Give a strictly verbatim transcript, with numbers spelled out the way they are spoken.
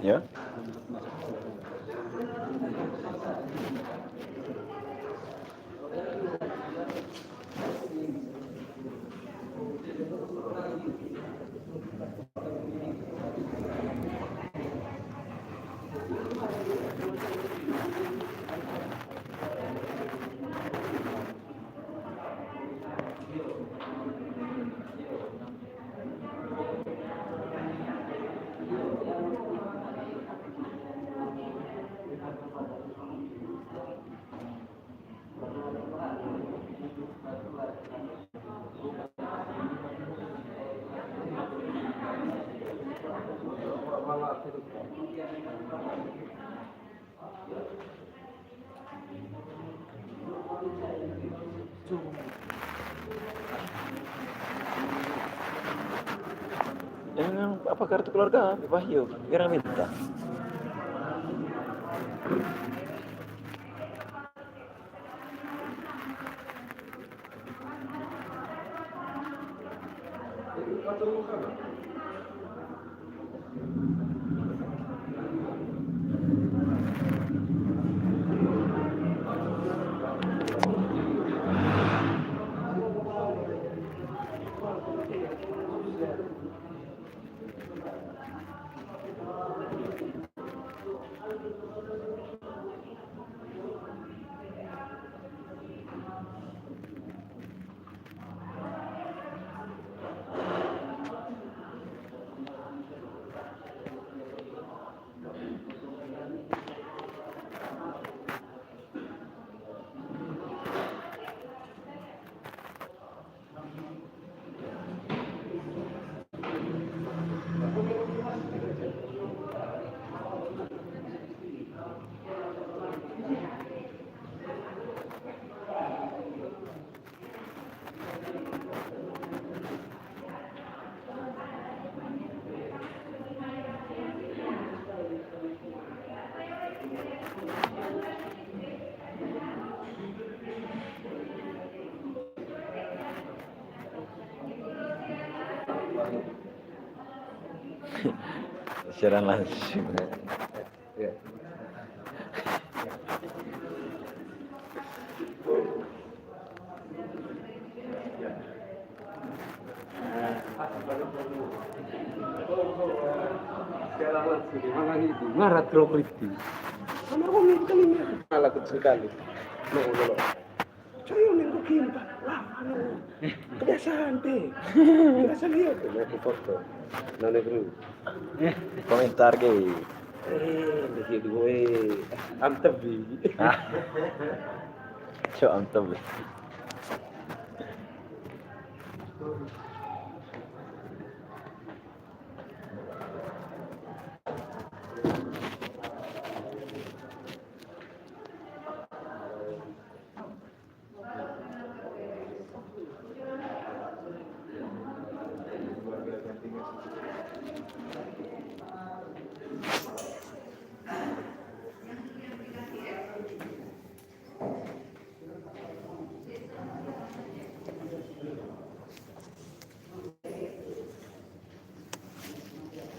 Ya. Yang apa, kartu keluarga, Wahyu? Kira minta. Siaran langsung. Ya. Siaran langsung, mana itu? Ngarat lo kritis. Mana kau minta ini? Malah kecil kali. Mau dulu. Saya main kok gini, Pak. Lah, anu. Kebiasaan, Pe. Kebiasaan dia, Pe. Mau foto. Nane, bro. Komentar, ge. Eh, begitu, eh. Antep, bi. Ah. Cok, antep, bi.